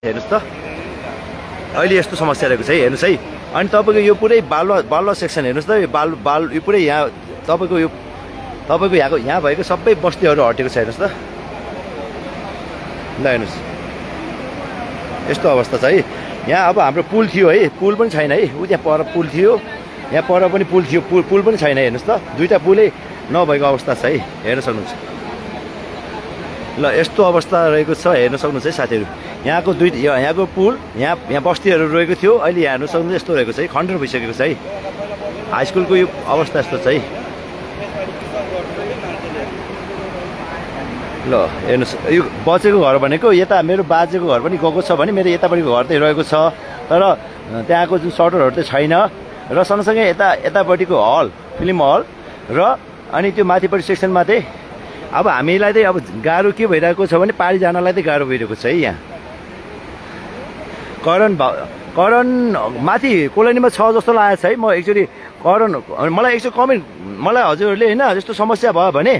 हेर्नुहोस् त अहिले यस्तो समस्या रहेको छ है। हेर्नुहोस् है, अनि तपाईँको यो पुरै बालुवा सेक्सन हेर्नुहोस् त, यो पुरै यहाँ तपाईँको यहाँ भएको सबै बस्तीहरू हटेको छ। हेर्नुहोस् त ल, हेर्नुहोस् यस्तो अवस्था छ है। यहाँ अब हाम्रो पुल थियो है, पुल पनि छैन है। ऊ त्यहाँ पर पुल थियो, यहाँ पर पनि पुल थियो, पुल पनि छैन। हेर्नुहोस् त, दुईवटा पुलै नभएको अवस्था छ है। हेर्न सक्नुहुन्छ ल, यस्तो अवस्था रहेको छ। हेर्न सक्नुहुन्छ है साथीहरू, यहाँको पुल यहाँ बस्तीहरू रहेको थियो, अहिले यहाँ हेर्नु सक्नुहुन्छ यस्तो रहेको छ है, खण्डर भइसकेको छ है। हाई स्कुलको यो अवस्था यस्तो छ है। ल हेर्नुहोस्, यो बचेको घर भनेको यता मेरो बाजेको घर पनि गएको छ भने मेरो यतापट्टिको घर चाहिँ रहेको छ, तर त्यहाँको जुन सटरहरू चाहिँ छैन। र सँगसँगै यतापट्टिको हल, फिल्म हल र अनि त्यो माथिपट्टि सेक्सनमा चाहिँ अब हामीलाई चाहिँ अब गाह्रो के भइरहेको छ भने पारी जानलाई चाहिँ गाह्रो भइरहेको छ है। यहाँ करण माथि कोलोनीमा छ जस्तो लागेको छ है। म एकचोटि मलाई एकचोटि कमेन्ट, मलाई हजुरहरूले होइन यस्तो समस्या भयो भने